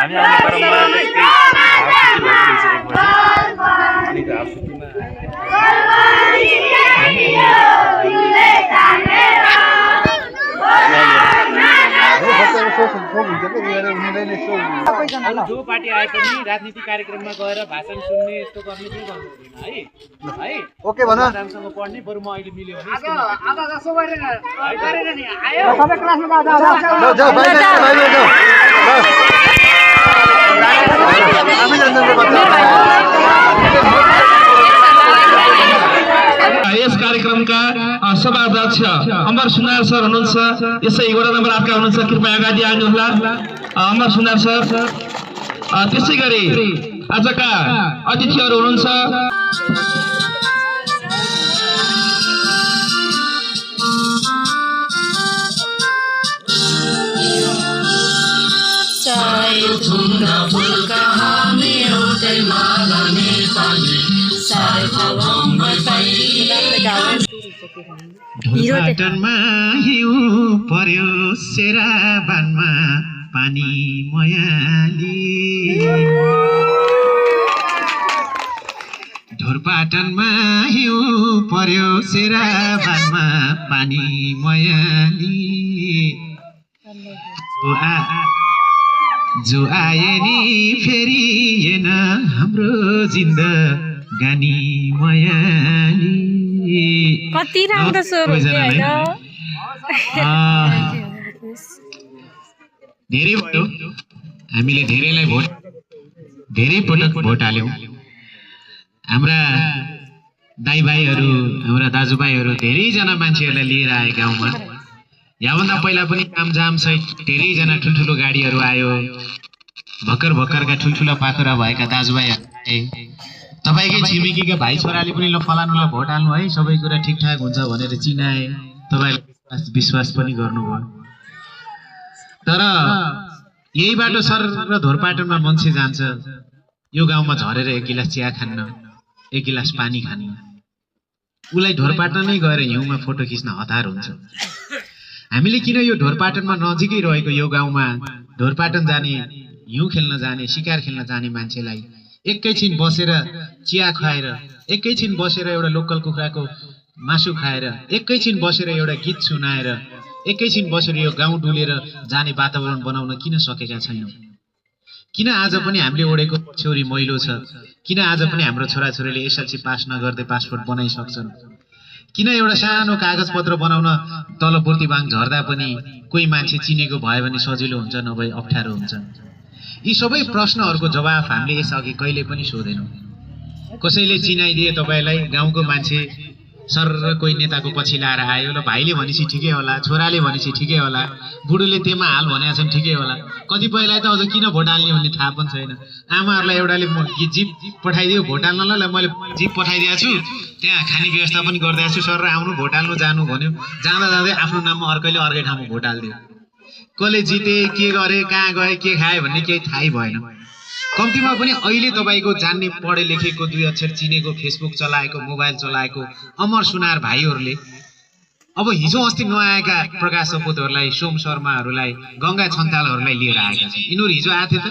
हामी आउने क्रममा त्यस्तै हाफ छुट्टी भइसकेपछि हाफ छुट्टीमा जो पार्टी आए पनि राजनीतिक कार्यक्रममा गएर भाषण सुन्ने यस्तो गर्ने केही गर्नु हुँदैन है ओके भन रामसँग पढ्ने बरु म अहिले मिल्यो भने आधा जसो गरेन नि आयो सबै क्लासमा जाऊ यस कार्यक्रमका सभाध्यक्ष अमर सुनार सर हुनुहुन्छ यसै वडा नम्बर 8 का हुनुहुन्छ कृपया अगाडि आउनुहोला अमर सुनार सर त्यसै गरी आजका अतिथिहरू हुनुहुन्छ ढोलपाटनमा हिउँ पर्यो सेराबानमा पानी मयाली ढोलपाटनमा हिउँ पर्यो सेराबानमा पानी मयाली जो आए नि फेरिएन हाम्रो जिन्दगानी मयाली कति राम्रो स्वर धेरै भयो हामीले धेरैलाई धेरै पटक भोट हाल्यौं हाम्रा दाइभाइहरू हाम्रा दाजुभाइहरू धेरैजना मान्छेहरूलाई लिएर आए गाउँमा याभन्दा पहिला पनि कामजाम सहित धेरैजना ठुल्ठुलो गाडीहरू आयो भर्खरका ठुल्ठुला पाखुरा भएका दाजुभाइहरू तपाईकै छिमेकीका भाइ छोराले पनि ल फलानुलाई भोट हाल्नु है सबै कुरा ठिकठाक हुन्छ भनेर चिनाए तपाईले विश्वास पनि गर्नुभयो तर यही बाटो सर र धोरपाटनमा मान्छे जान्छ यो गाउँमा झरेर एक गिलास चिया खान्न एक गिलास पानी खान्न उलाई धोरपाटन नै गएर हिउँमा फोटो खिच्न हतार हुन्छ हामीले किन यो ढोरपाटनमा नजिकै रहेको यो गाउँमा ढोरपाटन जाने हिउँ खेल्न जाने शिकार खेल्न जाने मान्छेलाई एकैछिन बसेर चिया खाएर एकैछिन बसेर एउटा लोकल कुखुराको मासु खाएर एकैछिन बसेर एउटा गीत सुनाएर एकैछिन बसेर यो गाउँ डुलेर जाने वातावरण बनाउन किन सकेका छैनौं किन आज पनि हामीले ओडेको छोरी मैलो छ किन आज पनि हाम्रो छोराछोरीले एसएलसी पास नगर्दै पासपोर्ट बनाइसक्छन् किन एउटा सानो कागज पत्र बनाउन तल पूर्तिबाङ झर्दा पनि कोही मान्छे चिनेको भयो भने सजिलो हुन्छ नभए अप्ठ्यारो हुन्छ यी सबै प्रश्नहरूको जवाफ हामीले यसअघि कहिले पनि सोधेनौं कसैले चिनाइदिए तपाईलाई गाउँको मान्छे सर कोही नेताको पछि लाएर आयो ल भाइले भनेपछि ठिकै होला छोराले भनेपछि ठिकै होला बुढोले तेमा हाल भनेका छन् ठिकै होला कतिपयलाई त अझ किन भोट हाल्ने भन्ने थाहा पनि छैन आमाहरुलाई एउटाले जिप पठाइदियो भोट हाल्नलाई मैले जिप पठाइदिएको छु त्यहाँ खाने व्यवस्था पनि गरिदिएको छु सर आउनु भोट हाल्नु जानु भन्यो जाँदा जाँदै आफ्नो नाममा अर्कैले अर्कै ठाउँमा भोट हाल्दियो कसले जिते के गरे कहाँ गए के खाए भन्ने केही थाहै भएन कम्तीमा पनि अहिले तपाईको जान्ने पढे लेखेको दुई अक्षर चिनेको फेसबुक चलाएको मोबाइल चलाएको अमर सुनार भाइहरुले अब हिजो अस्ति नआएका प्रकाश सपुतहरुलाई सोम शर्माहरुलाई गंगा छन्तालहरुलाई लिएर आएका छन् यिनीहरु हिजो आथे त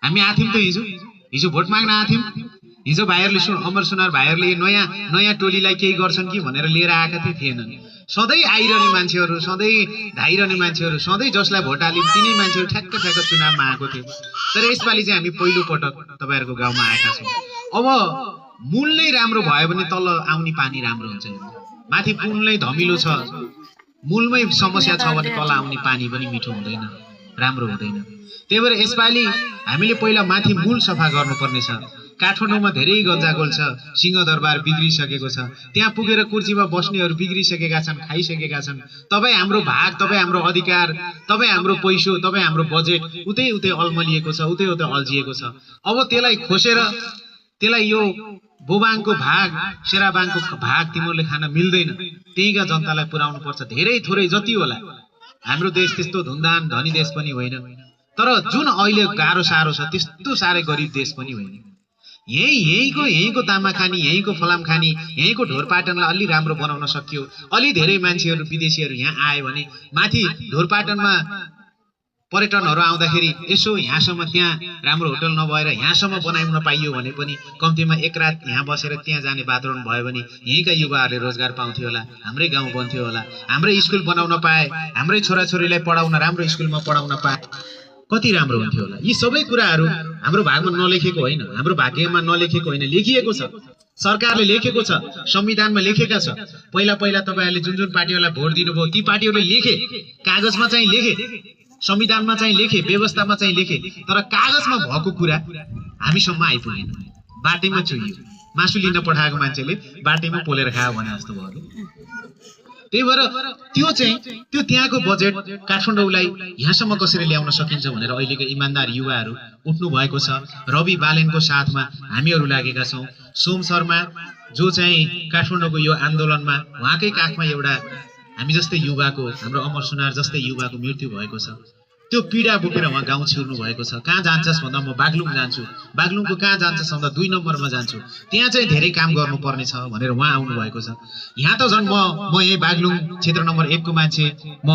हामी आथ्यौं त हिजो भोट माग्न आथ्यौं हिजो भाइहरुले अमर सुनार भाइहरुले नयाँ टोलीलाई केही गर्छन् कि भनेर लिएर आएका थिएनन् सधैँ आइरहने मान्छेहरु सधैँ धाइरहने मान्छेहरु सधैँ जसलाई भोट हाल्यौं तिनै मान्छेहरु ठ्याक्क चुनावमा आएको थियो तर यसपालि चाहिँ हामी पहिलो पटक तपाईहरुको गाउँमा आएका छौं अब मूल नै राम्रो भयो भने तल आउने पानी राम्रो हुन्छ माथि पुल नै धमिलो छ मूलमै समस्या छ भने तल आउने पानी पनि मिठो हुँदैन राम्रो हुँदैन त्यही भएर यसपालि हामीले पहिला माथि मूल सफा गर्नुपर्ने छ काठमाडौँमा धेरै गन्जागोल छ सिंहदरबार बिग्रिसकेको छ त्यहाँ पुगेर कुर्सीमा बस्नेहरु बिग्रिसकेका छन् खाइसकेका छन् तपाई हाम्रो भाग तपाई हाम्रो अधिकार तपाई हाम्रो पैसो तपाई हाम्रो बजेट उतै अल्मलिएको छ उतै अल्झिएको छ अब त्यसलाई खोसेर त्यसलाई यो बोबाङको भाग शेराबाङको भाग तिमीहरुले खान मिल्दैन त्यहीका जनतालाई पुर्याउनु पर्छ धेरै थोरै जति होला हाम्रो देश त्यस्तो धुमधाम धनी देश पनि होइन तर जुन अहिले गाह्रो सारो छ त्यस्तो सारै गरिब देश पनि होइन यहीको तामा खानी यहीको फलाम खानी यहीको ढोरपाटनलाई अलि राम्रो बनाउन सकियो अलि धेरै मान्छेहरु विदेशीहरु यहाँ आए भने माथि ढोरपाटनमा पर्यटनहरू आउँदाखेरि यसो यहाँसम्म त्यहाँ राम्रो होटल नभएर यहाँसम्म बनाउन पाइयो भने पनि कम्तीमा एक रात यहाँ बसेर त्यहाँ जाने वातावरण भयो भने यहीँका युवाहरूले रोजगार पाउँथ्यो होला, हाम्रै गाउँ बन्थ्यो होला, हाम्रै स्कुल बनाउन पाए, हाम्रै छोराछोरीलाई पढाउन राम्रो स्कुलमा पढाउन पाए कति राम्रो हुन्थ्यो होला। यी सबै कुराहरू हाम्रो भागमा नलेखेको होइन, हाम्रो भाग्यमा नलेखेको होइन, लेखिएको छ, सरकारले लेखेको छ, संविधानमा लेखेका छ। पहिला पहिला तपाईहरुले जुन जुन पार्टीहरूलाई भोट दिनुभयो ती पार्टीहरूले लेखे, कागजमा चाहिँ लेखे, संविधानमा चाहिँ लेखे, व्यवस्थामा चाहिँ लेखे, तर कागजमा भएको कुरा हामीसम्म आइपुगेन, बाटैमा चुइयो। मासु लिन पठाएको मान्छेले बाटैमा पोलेर खायो भने जस्तो भयो। त्यही भएर त्यो त्यहाँको बजेट काठमाडौँलाई यहाँसम्म कसरी ल्याउन सकिन्छ भनेर अहिलेको इमानदार युवाहरू उठ्नु भएको छ। रवि बालेनको साथमा हामीहरू लागेका छौँ। सोम शर्मा जो चाहिँ काठमाडौँको यो आन्दोलनमा उहाँकै काखमा एउटा हामी जस्तै युवाको, हाम्रो अमर सुनार जस्तै युवाको मृत्यु भएको छ। त्यो पीडा बोकेर उहाँ गाउँ छिर्नु भएको छ। कहाँ जान्छस् भन्दा म बागलुङ जान्छु, बागलुङको कहाँ जान्छस् भन्दा 2 नम्बरमा जान्छु, त्यहाँ चाहिँ धेरै काम गर्नुपर्ने छ भनेर उहाँ आउनु भएको छ। यहाँ त झन् म यही बागलुङ क्षेत्र नम्बर 1 को मान्छे, म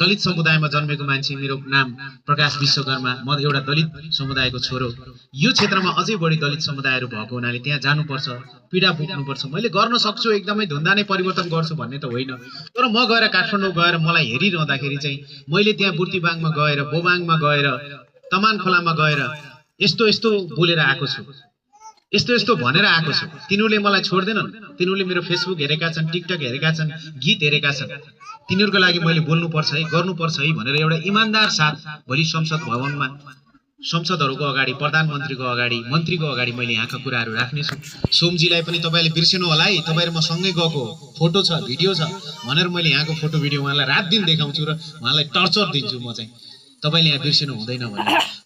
दलित समुदायमा जन्मेको मान्छे, मेरो नाम प्रकाश विश्वकर्मा, म एउटा दलित समुदायको छोरो। यो क्षेत्रमा अझै बढी दलित समुदायहरू भएको हुनाले त्यहाँ जानुपर्छ, पीडा बोक्नुपर्छ। मैले गर्न सक्छु, एकदमै धुन्दा नै परिवर्तन गर्छु भन्ने त होइन, तर म गएर काठमाडौँ गएर मलाई हेरिरहँदाखेरि चाहिँ मैले त्यहाँ बुर्तिबाङमा गएर, बोबाङमा गएर, तमान खोलामा गएर यस्तो यस्तो बोलेर आएको छु, यस्तो यस्तो भनेर आएको छु। तिनीहरूले मलाई छोड्दैनन्, तिनीहरूले मेरो फेसबुक हेरेका छन्, टिकटक हेरेका छन्, गीत हेरेका छन्। तिनीहरूको लागि मैले बोल्नुपर्छ है, गर्नुपर्छ है भनेर एउटा इमानदार साथ भोलि संसद भवनमा, संसदहरूको अगाडि, प्रधानमन्त्रीको अगाडि, मन्त्रीको अगाडि मैले यहाँका कुराहरू राख्नेछु। सोमजीलाई पनि तपाईँले बिर्सिनु होला है, तपाईँहरू म सँगै गएको, फोटो छ, भिडियो छ भनेर मैले यहाँको फोटो भिडियो उहाँलाई रात दिन देखाउँछु र उहाँलाई टर्चर दिन्छु। म चाहिँ तपाईँले यहाँ बिर्सिनु हुँदैन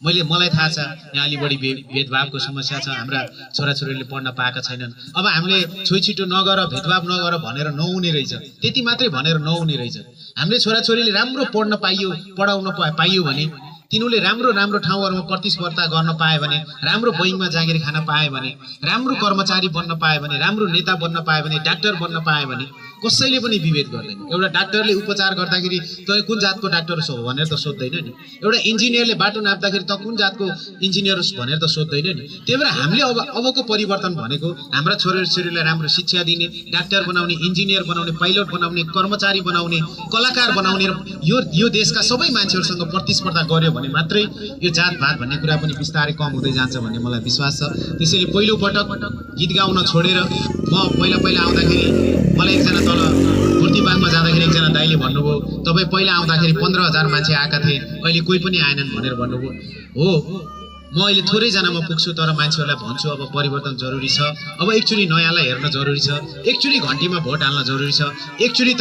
भने मलाई थाहा छ यहाँ अलि बढी भेदभावको समस्या छ, हाम्रा छोराछोरीले पढ्न पाएका छैनन्। अब हामीले छोइछिटो नगर, भेदभाव नगर भनेर नहुने रहेछ, त्यति मात्रै भनेर नहुने रहेछ। हामीले छोराछोरीले राम्रो पढ्न पाइयो, पढाउन पाइयो भने, तिनीहरूले राम्रो राम्रो ठाउँहरूमा प्रतिस्पर्धा गर्न पाए भने, राम्रो बैंकमा जागिर खान पाए भने, राम्रो कर्मचारी बन्न पाए भने, राम्रो नेता बन्न पाए भने, डाक्टर बन्न पाए भने कसैले पनि विभेद गर्दैन। एउटा डाक्टरले उपचार गर्दाखेरि त कुन जातको डाक्टर हो भनेर त सोध्दैन नि, एउटा इन्जिनियरले बाटो नाप्दाखेरि त कुन जातको इन्जिनियर हो भनेर त सोध्दैन नि। त्यही भएर हामीले अबको परिवर्तन भनेको हाम्रा छोराछोरीलाई राम्रो शिक्षा दिने, डाक्टर बनाउने, इन्जिनियर बनाउने, पाइलट बनाउने, कर्मचारी बनाउने, कलाकार बनाउने, यो देशका सबै मान्छेहरूसँग प्रतिस्पर्धा गर्यो भने मात्रै यो जातभात भन्ने कुरा पनि बिस्तारै कम हुँदै जान्छ भन्ने मलाई विश्वास छ। त्यसैले पहिलो पटक गीत गाउन छोडेर म पहिला आउँदाखेरि मलाई एकजना तल बुर्तिबाङमा जाँदाखेरि एकजना दाइले भन्नुभयो, तपाईँ पहिला आउँदाखेरि 15,000 मान्छे आएका थिए, अहिले कोही पनि आएनन् भनेर भन्नुभयो। हो, म अहिले थोरैजनामा पुग्छु, तर मान्छेहरूलाई भन्छु अब परिवर्तन जरुरी छ। अब एकचोटि नयाँलाई हेर्न जरुरी छ, एकचोटि घन्टीमा भोट हाल्न जरुरी छ। एकचोटि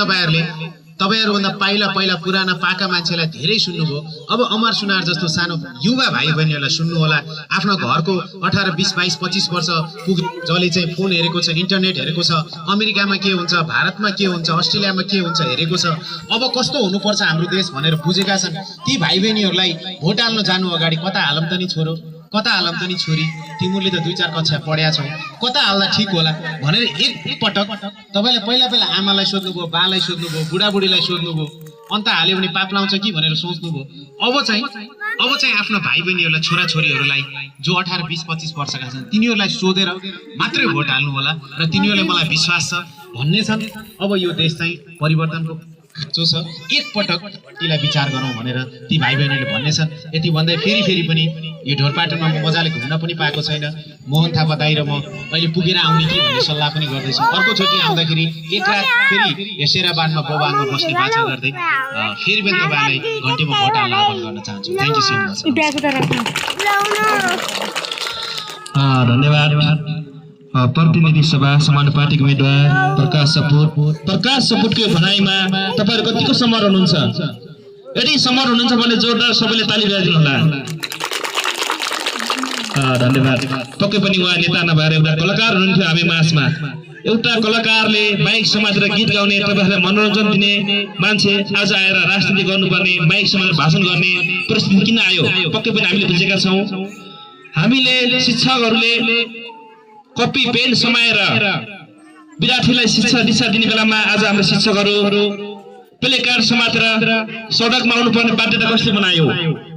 तपाईँहरूभन्दा पहिला पुराना पाका मान्छेलाई धेरै सुन्नुभयो। अब अमर सुनार जस्तो सानो युवा भाइ बहिनीहरूलाई सुन्नु होला। आफ्नो घरको 18, 20, 22, 25 वर्ष जसले चाहिँ फोन हेरेको छ, इन्टरनेट हेरेको छ, अमेरिकामा के हुन्छ, भारतमा के हुन्छ, अस्ट्रेलियामा के हुन्छ हेरेको छ, अब कस्तो हुनुपर्छ हाम्रो देश भनेर बुझेका छन्। ती भाइ बहिनीहरूलाई भोट हाल्न जानु अगाडि कता हालम त नि छोरो, कता हालम त नि छोरी, तिमीले त 2-4 कक्षा पढ्या छौ, कता हाल्दा ठिक होला भनेर एक पटक तपाईँले पहिला आमालाई सोध्नुभयो, बालाई सोध्नुभयो, बुढाबुढीलाई सोध्नुभयो, अन्त हाल्यो भने पाप लाउँछ कि भनेर सोच्नुभयो। अब चाहिँ आफ्नो भाइ बहिनीहरूलाई, छोराछोरीहरूलाई जो 18, 20, 25 वर्षका छन् तिनीहरूलाई सोधेर मात्रै भोट हाल्नु होला र तिनीहरूले मलाई विश्वास छ भन्ने छन्। अब यो देश चाहिँ परिवर्तनको खाँचो छ, एक पटक तिलाई विचार गरौँ भनेर ती भाइ बहिनीहरूले भन्ने छन्। यति भन्दै फेरि पनि यो ढोरपाटनमा म मजाले घुम्न पनि पाएको छैन। मोहन थापा दाइ र म अहिले पुगेर आउने कि भन्ने सल्लाह पनि गर्दैछु। अर्कोचोटि आउँदाखेरि एक रात फेरि हेसेराबाडमा बोबाङमा बस्ने बाचा गर्दै फेरि पनि तपाईँलाई घन्टीमा भोट हाल्न आह्वान गर्न चाहन्छु। Thank you so much. धन्यवाद। प्रतिनिधि सभा समानुपातिक उम्मेदवार प्रकाश सपुटको भनाइमा तपाईहरु कतिको समर हुनुहुन्छ? यदि समर हुनुहुन्छ भने जोरदार सबैले ताली बजाइदिनु होला। धन्यवाद। पक्कै पनि उहाँ नेता नभएर एउटा कलाकार हुनुहुन्थ्यो हामी माझमा। एउटा कलाकारले माइक समातेर गीत गाउने, तपाईहरुलाई मनोरञ्जन दिने मान्छे आज आएर राजनीति गर्नुपर्ने, माइक समातेर भाषण गर्ने परिस्थिति किन आयो? पक्कै पनि हामीले बुझेका छौं। हामीले शिक्षकहरूले कपी पेन समाएर विद्यार्थीलाई शिक्षा दिशा दिने बेलामा आज हाम्रो शिक्षकहरू प्ले कार्ड समातेर सडकमा आउनुपर्ने बाध्यता कसले बनायो?